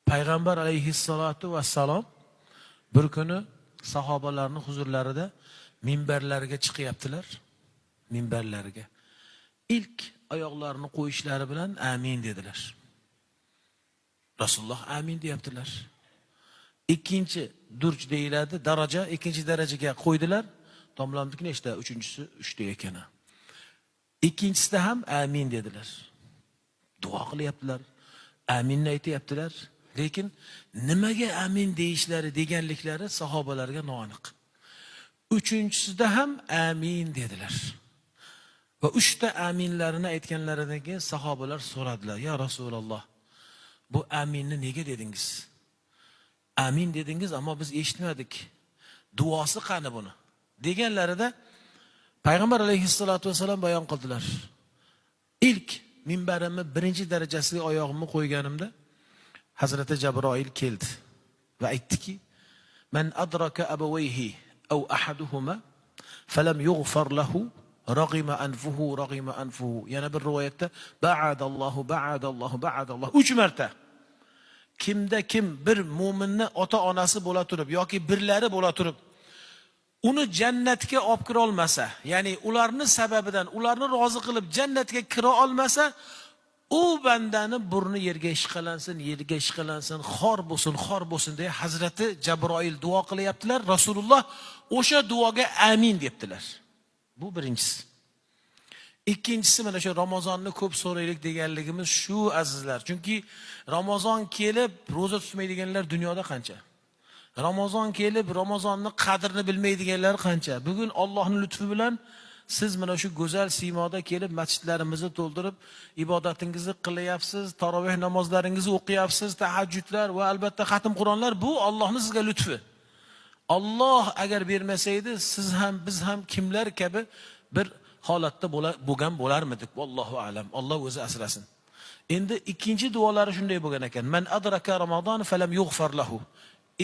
Payg'ambar alayhissalotu vassalom bir kuni sahobalarning huzurlarida minbarlariga chiqyaptilar. Minbarlariga. İlk oyoqlarini qo'yishlari bilan amin dedilar. Rasululloh amin deyaptilar. Ikkinchi durj deyiladi, daraja, ikkinchi darajaga qo'ydilar. Domlamniki nechta? Uchinchisi 3 ta ekan. Ikkinchisida ham amin dedilar. Duo qilyaptilar. Aminni aytyaptilar. Lekin nimaga amin deyishlari deganliklari sahobalarga noaniq. Uchinchisida ham amin dedilar. Va uchta aminlarini aytganlaridan keyin sahobalar so'radilar: "Ya Rasululloh, bu aminni nega dedingiz? Amin dedingiz, ammo biz eshitmadik. Duosi qani buni?" deganlarida Payg'ambar alayhissalotu vassalam bayon qildilar. Ilk minbarimni birinchi darajasiga oyog'imni qo'yganimda Hazrati Jabroil keldi va aytdiki: "Man adraka abawayhi aw ahaduhuma falam yughfar lahu rag'ima anfuhu, rag'ima anfuhu." Yana bir rivoyatda ba'adallohu, ba'adallohu, ba'adallohu 3 marta. Kimda kim bir mo'minni ota onasi bo'la turib yoki birlari bo'la turib uni jannatga olib kira olmasa, ya'ni ularni sababidan ularni rozi qilib jannatga kira olmasa, u bandani burni yerga ishqalansin, yerga ishqalansin, xor bo'lsin, xor bo'lsin deya Hazrati Jabroil duo qilyaptilar. Rasululloh o'sha duoga amin debdilar. Bu birinchisi. Ikkinchisi, mana shu Ramazonni ko'p so'raylik deganligimiz shu, azizlar. Chunki Ramazon kelib ro'za tutmaydiganlar dunyoda qancha? Ramazon kelib Ramazonni qadrini bilmaydiganlar qancha? Bugun Allohning lutfi bilan siz mana shu go'zal siymoda kelib masjidlarimizni to'ldirib ibodatingizni qilyapsiz, taroveh namozlaringizni o'qiyapsiz, tahajjudlar va albatta xatm Qur'onlar, bu Allohning sizga lutfi. Alloh agar bermasa edi, siz ham biz ham kimlar kabi bir holatda bo'lgan bo'larmidik? Vallohu a'lam. Alloh o'zi asrasin. Endi ikkinchi duolari shunday bo'lgan ekan: "Man adraka Ramazon falam yughfar lahu."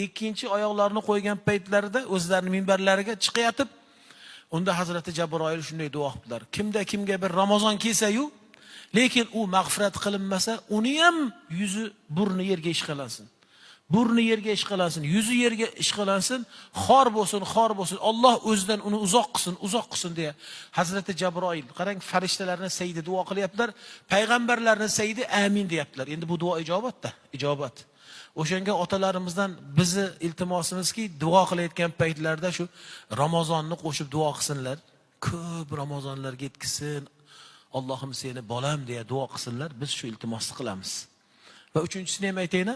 Ikkinchi oyoqlarini qo'ygan paytlarida o'zlarining minbarlariga chiqayotib, unda Hazrati Jabroil shunday duo qildilar: Kimda kimga bir Ramazon kelsa-yu, lekin u mag'firat qilinmasa, uni ham yuzi, burni yerga ishqalansin. Burni yerga ishqalansin, yuzi yerga ishqalansin, xor bo'lsin, xor bo'lsin. Alloh o'zidan uni uzoq qilsin, uzoq qilsin deya Hazrati Jabroil, qarang, farishtalarni sayyidi duo qilyaptilar, payg'ambarlarni sayyidi amin deyaptilar. Endi bu duo ijobatda, ijobat. O'shanga otalarimizdan bizni iltimosimizki, duo qilayotgan paytlarida shu Ramazonni qo'shib duo qilsinlar. Ko'p Ramazonlarga yetkazsin. Allohim seni bolam deya duo qilsinlar. Biz shu iltimosni qilamiz. Va uchinchisini ham aytayin.